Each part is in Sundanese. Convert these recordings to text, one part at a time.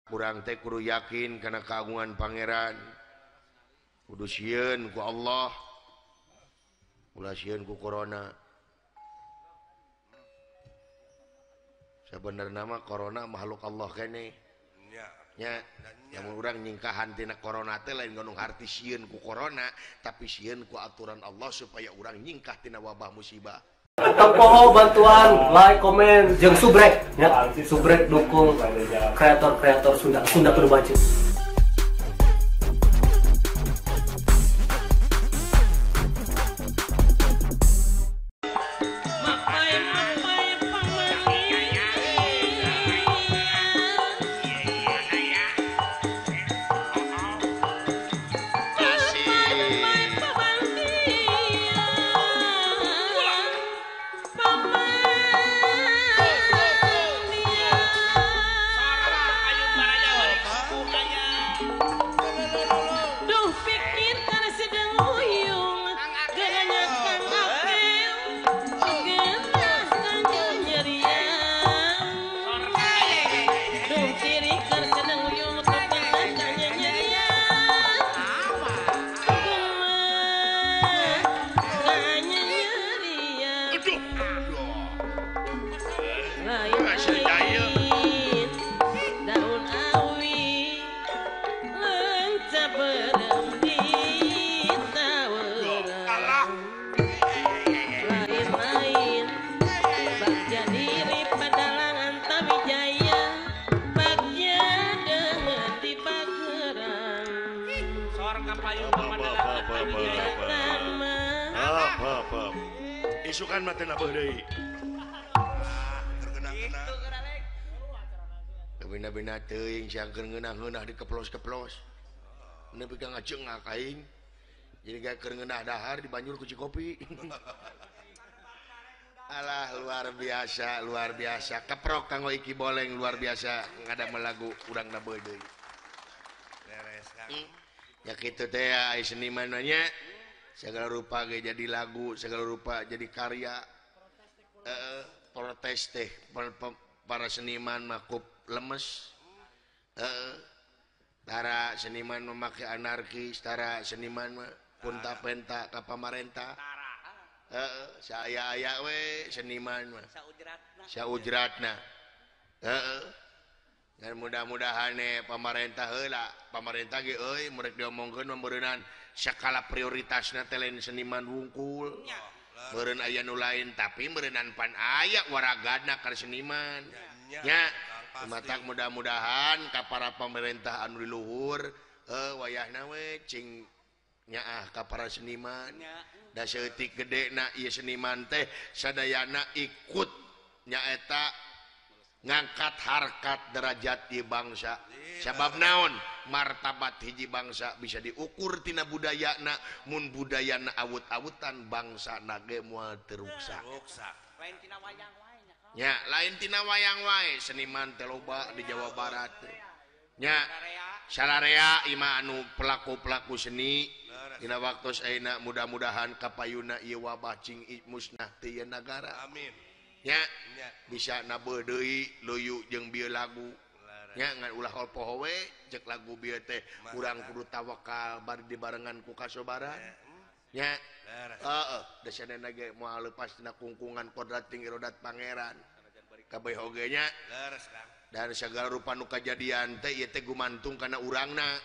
Kurang teh kudu yakin kana kagungan pangeran. Kudu sieun ku Allah. Ulah sieun ku corona. Sabenerna mah corona makhluk Allah keneh. Nya, lamun urang nyingkahan tina corona teh lain ngandung harti sieun ku corona, tapi sieun ku aturan Allah supaya urang nyingkah tina wabah musibah. Tong bantuan, like, komen, jeung subrek, ya, subrek dukung kreator-kreator Sunda, Sunda kudu maju. Isukan mah teh nabeuh deui. Bina-bina teuing siangkeun ngeunah-ngeunah dikeplos-keplos. Nepi ka ngajengak aing. Jadi gak keur ngeunah dahar dibanjur ku kopi. Alah luar biasa, luar biasa. Keprok kanggo Iki Boleng luar biasa ngadamel lagu urang nabeuh deui. Beres Kang. Ya kitu teh ai seniman mah nya. Segala rupa ge jadi lagu, segala rupa jadi karya. Protes teh para seniman makup lemes. Tara seniman memakai anarkis, tara seniman mah punta-penta ka pamarentah. Saaya-aya we seniman mah. Saujratna. Dan mudah-mudahan pamarentah heula, pamarentah ge euy murek diomongkeun meureunnan sakala prioritasna teh lain seniman wungkul. Meureun aya nu lain tapi meureunnan pan aya waragadna ka seniman. Nya, matak mudah-mudahan ka para pemerintah anu di luhur wayahna we cing nyaah ka para seniman. Da saeutik gedena ieu seniman teh sadayana ikut nyaeta ngangkat harkat derajat di bangsa. Sabab naon martabat hiji bangsa bisa diukur tina budayana, mun budayana awut-awutan bangsa nage moal teu ruksak. Lain tina wayang wae nya. Nya, lain tina wayang wae seniman teh loba di Jawa Barat. Nya, sararea imah anu pelaku-pelaku seni dina waktos ayeuna mudah-mudahan kapayuna ieu wabah cing musnah teu nagara. Amin. Nya, bisa nabeuh deui luyu jeung bieu lagu. Nya ngan ulah poho we cek lagu bieu teh urang kudu tawakal bari dibarengan ku kasobaran. Nya, heeh, dasana ge moal leupas tina kungkungan kodrat ting irodat pangeran. Kabeh oge nya. Dan segala rupa nu kajadian teh ieu teh gumantung kana urangna.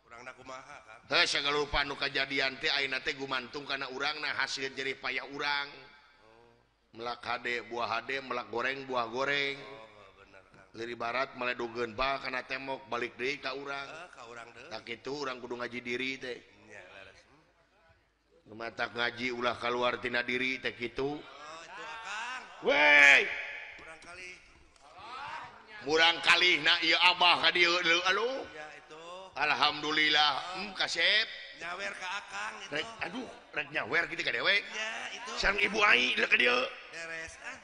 Urangna kumaha, Kang? Heuh, segala rupa nu kajadian teh ayeuna teh gumantung kana urangna, hasil jerih payah urang. Melak hade buah hade, melak goreng buah goreng. Oh, bener, Kang. Liri barat meledogeun ba kana tembok balik deui ka urang. Ka urang deui. Tak kitu urang kudu ngaji diri teh. Nya, leres. Matak ngaji ulah kaluar tina diri teh kitu. Oh, itu Akang. Wey. Murang kali. Murang kali na ieu abah ka dieu leu aluh. Ya itu. Alhamdulillah, kasep. Nyawer ka Akang itu. Rek, aduh, rek nyawer kitu ka dewe. Ya, itu. Sareng ibu ai leu ka dieu. Beres ah.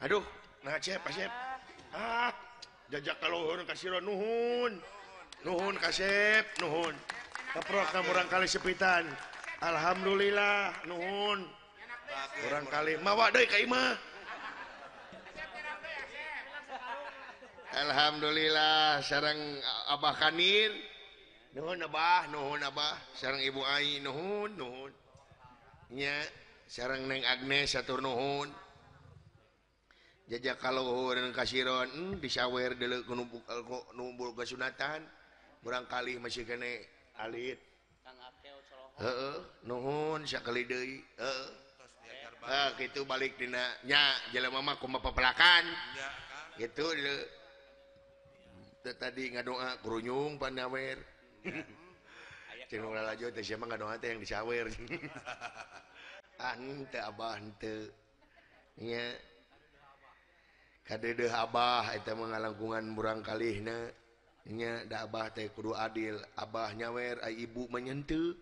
Aduh, nah cep, kasep. Ah, jajak ka luhur ka sira nuhun. Nuhun kasep, nuhun. Keprok ka murang kali sepitan. Alhamdulillah, nuhun. Murang kali mawa deui ka imah. Alhamdulillah sareng Abah Kanir. Nuhun Abah, nuhun Abah, sareng Ibu Ai nuhun, nuhun. Nya sareng Neng Agnes satur nuhun. Jajak kaluhur kasiron disawer deuleu numpuk numbul kesunatan. Murangkalih masih kene alit. Heeh, nuhun sakali deui. Heeh. Ah kitu balik dina nya jelema mah kumaha pepelakan. Gitu deuleu. Tadi ngadoa kurunyung pandawer. Cing lalajo teh sia mah ngadoa teh yang disawer. Ah henteu Abah henteu. Nya kadeudeuh Abah eta mah ngalangkungan murangkalihna. Nya da Abah teh kudu adil. Abah nyawer ai ibu mah henteu.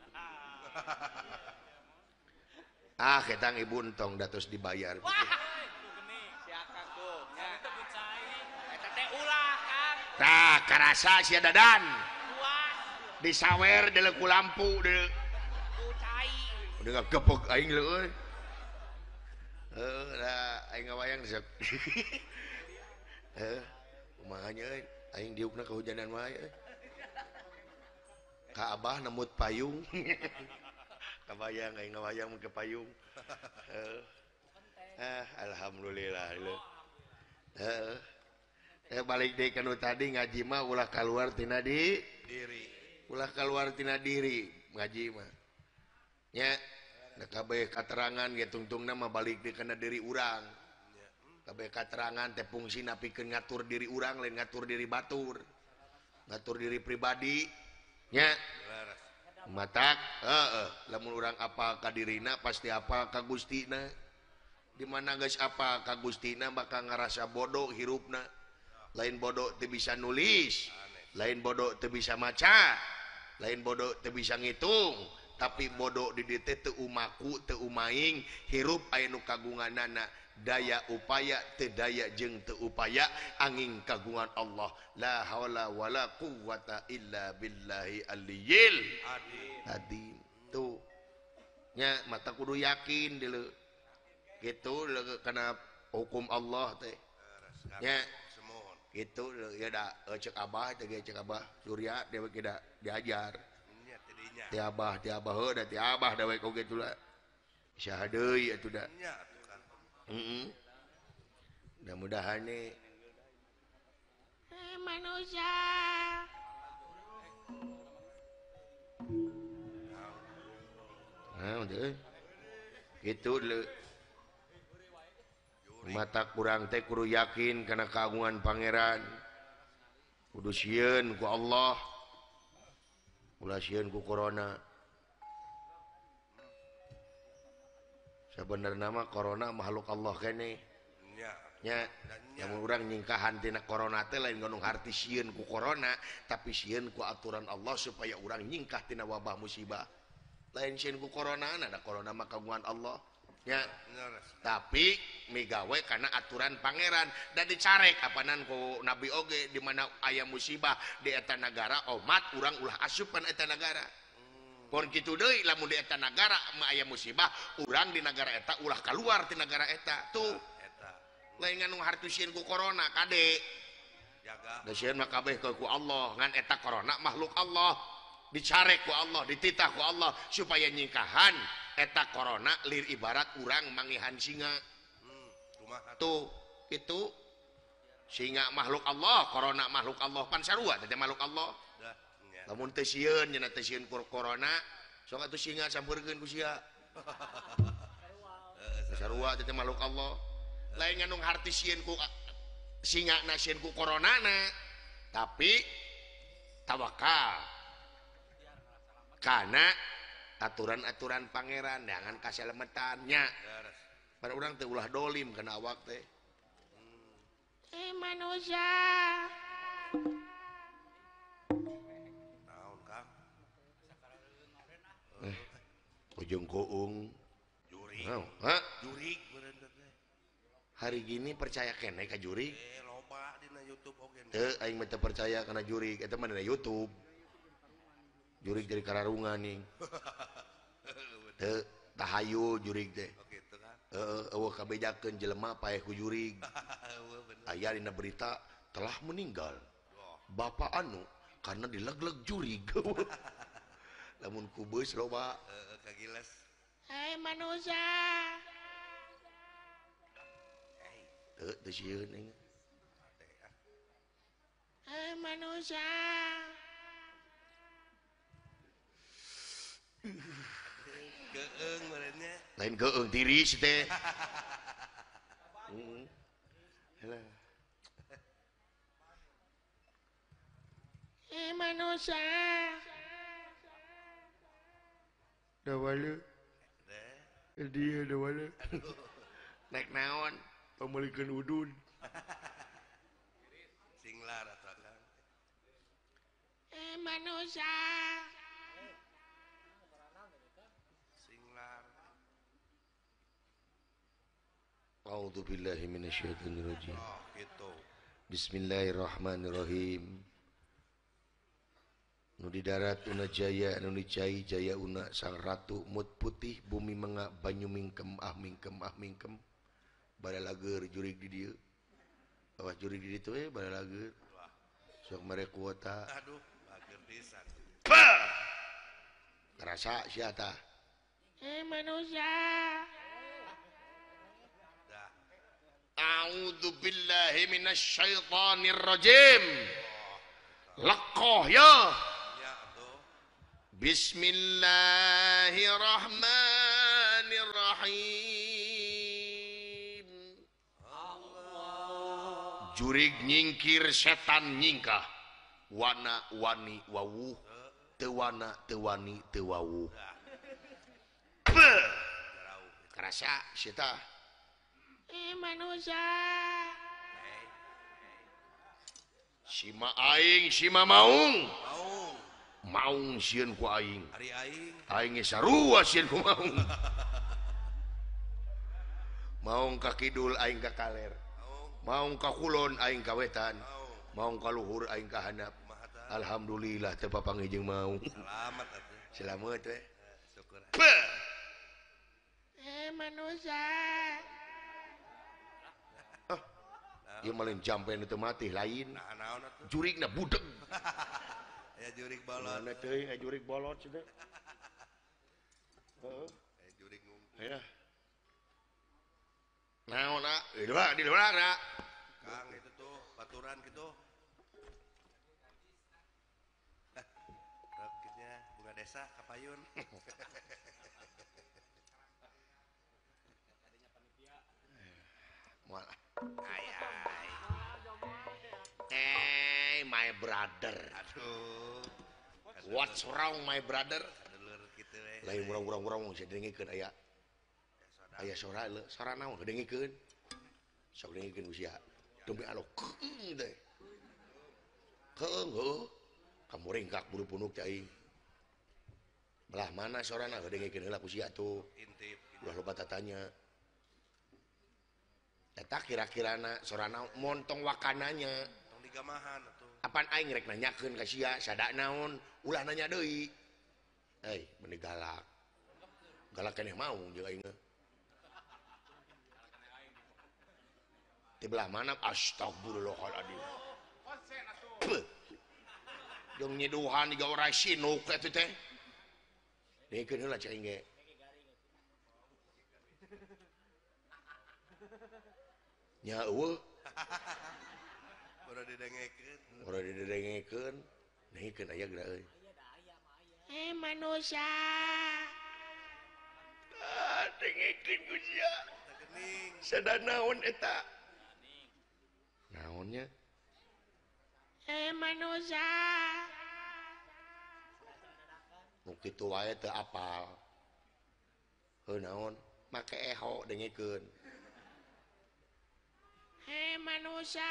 Ah ketang ibu entong da tos dibayar. Tah karasa sia Dadan. Disawer deuleu ku lampu deuleu. Udah ngagepok aing leuh euy. Heuh da aing ngawayang sok. Heuh, kumaha nya euy, aing diukna kahujanan wae euy. Ka Abah nemut payung. Kabayang aing ngawayang mun ke payung. Heuh. Ah alhamdulillah leuh. Heuh. Balik deui ka nu tadi ngaji mah ulah kaluar tina di diri. Ulah kaluar tina diri ngaji mah. Nya da kabeh katerangan ge tungtungna mah balik deui kana diri urang. Kabeh katerangan teh fungsina pikeun ngatur diri urang lain ngatur diri batur. Ngatur diri pribadi nya. Matak heueuh lamun urang apal ka dirina pasti apal ka Gustina. Di mana geus apal ka Gustina bakal ngarasa bodoh hirupna. Lain bodoh teu bisa nulis, lain bodoh teu bisa maca, lain bodoh teu bisa ngitung, tapi bodoh di dieu teh teu umaku teu umaing, hirup aya nu kagunganana daya upaya teu daya jeung teu upaya angin kagungan Allah. La haula wala quwata illa billahi aliyil adzim. Tuh nya mata kudu yakin deuleu kitu kana hukum Allah teh nya. Gitu ya da cek Abah teh cek Abah Surya dewek ge da diajar. Ti Abah heuh da ti Abah dewek oge kitu lah. Saha deui atuh da. Heeh. Mudah-mudahan nih manusia. Nah, deui. Kitu deuleu. Mata kurang teh kudu yakin kana kagungan pangeran. Kudu sieun ku Allah. Ulah sieun ku corona. Sabenerna mah corona makhluk Allah keneh. Nya, lamun urang nyingkahan tina corona teh lain ngandung harti sieun ku corona, tapi sieun ku aturan Allah supaya urang nyingkah tina wabah musibah. Lain sieun ku corona, da corona mah kagungan Allah. Ya, tapi migawe karena aturan pangeran dan dicarek apanan ku Nabi oge di mana aya musibah di eta nagara omat urang ulah asupan eta nagara. Pon kitu deui lamun di eta nagara mah aya musibah urang di nagara eta ulah kaluar ti nagara eta tuh. Lain nganu hartu sieun ku corona kade. Jaga. Da sieun mah kabeh ku Allah ngan eta corona makhluk Allah. Dicarek ku Allah, dititah ku Allah supaya nyingkahan eta corona lir ibarat urang mangihan singa. Tuh itu singa makhluk Allah, corona makhluk Allah pan sarua teh makhluk Allah. Lamun teu sieun nya teu sieun ku corona, sok atuh singa sampeurkeun ku sia. Sarua teh makhluk Allah. Lain ngandung harti sieun ku singa na sieun ku corona na, tapi tawakal. Karena aturan-aturan pangeran jangan kaselemetannya. Pada orang teh ulah dolim kana awak teh. Manusia. Naon Kang? Ujung kuung. Jurik. Hah? Jurik meureun teh. Hari gini percaya keneh ka jurik? Loba dina YouTube oge. Teu aing mah teu percaya kana jurik, eta mah dina YouTube. Jurik dari kararungan nih. Teu tahayul jurik teh. Heeh, eueuh kabejakeun jelema paeh ku jurig. Aya dina berita Telah meninggal. Bapak anu karena dilegleg jurig. Lamun ku beus loba. Heeh, kagiles. Hei manusia. Teu teu sieun aing. Hei manusia. Keung meureunnya. Lain keung tiris teh. Heeh. Halah. Hei manusia. Dawala. Dia dawala. Naik naon? Pamulikeun udun. Singlar atuh Akang. Eh manusia. Singlar. A'udzubillahi minasyaitonirrajim. Oh, gitu. Bismillahirrahmanirrahim. Nu di darat una jaya, nu di cai jaya una sang ratu mut putih bumi menga banyu mingkem ah mingkem ah mingkem baralager jurig di dieu. Awas jurig di ditu we baralager. Sok mere kuota. Aduh, bager pisan. Karasa sia tah. Eh manusia. A'udzu billahi minasyaitonir rajim. Lekoh ya. Bismillahirrahmanirrahim. Allah. Jurig nyingkir setan nyingkah. Wana wani wawuh. Tewana tewani tewawuh. Kerasa sita. Eh manusia. Sima aing sima maung. Maung sieun ku aing. Ari aing. Aing ge sarua sieun ku maung. Maung ka kidul aing ka kaler. Maung ka kulon aing ka wetan. Maung ka luhur aing ka handap. Alhamdulillah teu papanggih jeung maung. Selamat atuh. Selamat we. Syukur. Eh manusia. Ah. Ieu mah lain jampen teu mati lain. Nah, naon atuh? Jurigna budeg. Ya jurig bolot. Mana teuing aya jurig bolot cenah. Heeh. Aya jurig ngumpul. Aya. Naon ah? Di luar, di luar na. Kang itu tuh baturan gitu. Rakitnya bunga desa kapayun. Moal. Ai ai. Hey, my brother. Aduh. What's wrong my brother? Dulur kitu we. Lain urang-urang sia dengekeun aya. Aya sora leu, sora naon dengekeun. Sok dengekeun usia. Demi Allah keung teh. Keung heuh. Kamuringkak buru punuk teh aing. Belah mana sorana dengekeun heula ku sia tuh. Intip. Ulah loba tatanya. Eta kira-kirana sorana montong wakananya. Tong digamahan atuh. Apan aing rek nanyakeun ka sia sada naon, ulah nanya deui. Euy, meuni galak. Galak keneh maung jeung aing. Di belah mana? Astagfirullahaladzim. Jeung nyiduhan diga orai sinuk atuh teh. Dengekeun heula cai aing ge. Nya eueuh. Ora didengekeun. Ora didengekeun. Dengekeun aya geura euy. Eh manusia. Ah, dengekeun ku sia. Geuning. Sada naon eta? Naonnya? Eh manusia. Nu kitu wae teu apal. Heuh naon? Make eho dengekeun. Hei manusia.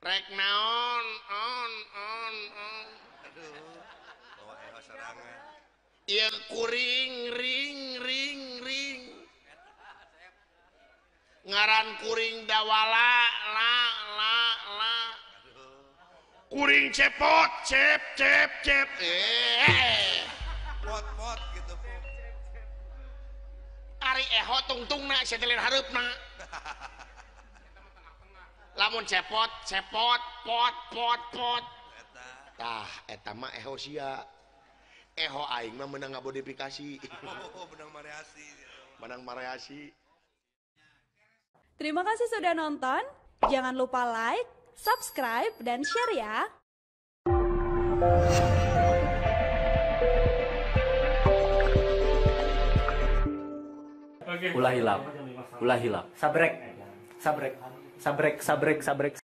Rek naon on on on. Aduh, bawa eho sorangan. Ieu kuring ring ring ring. Ngaran kuring dawala la la la. Aduh. Kuring cepot cep cep cep. Eh. Pot pot gitu. Ari eho tungtungna sia teh lain hareupna. Lamun cepot cepot pot pot pot. Tah eta mah eho sia. Eho aing mah menang ngamodifikasi. Oh, menang variasi. Menang variasi. Terima kasih sudah nonton. Jangan lupa like, subscribe, dan share ya. Ulah hilap, ulah hilap. Sabrek, sabrek, sabrek, sabrek, sabrek.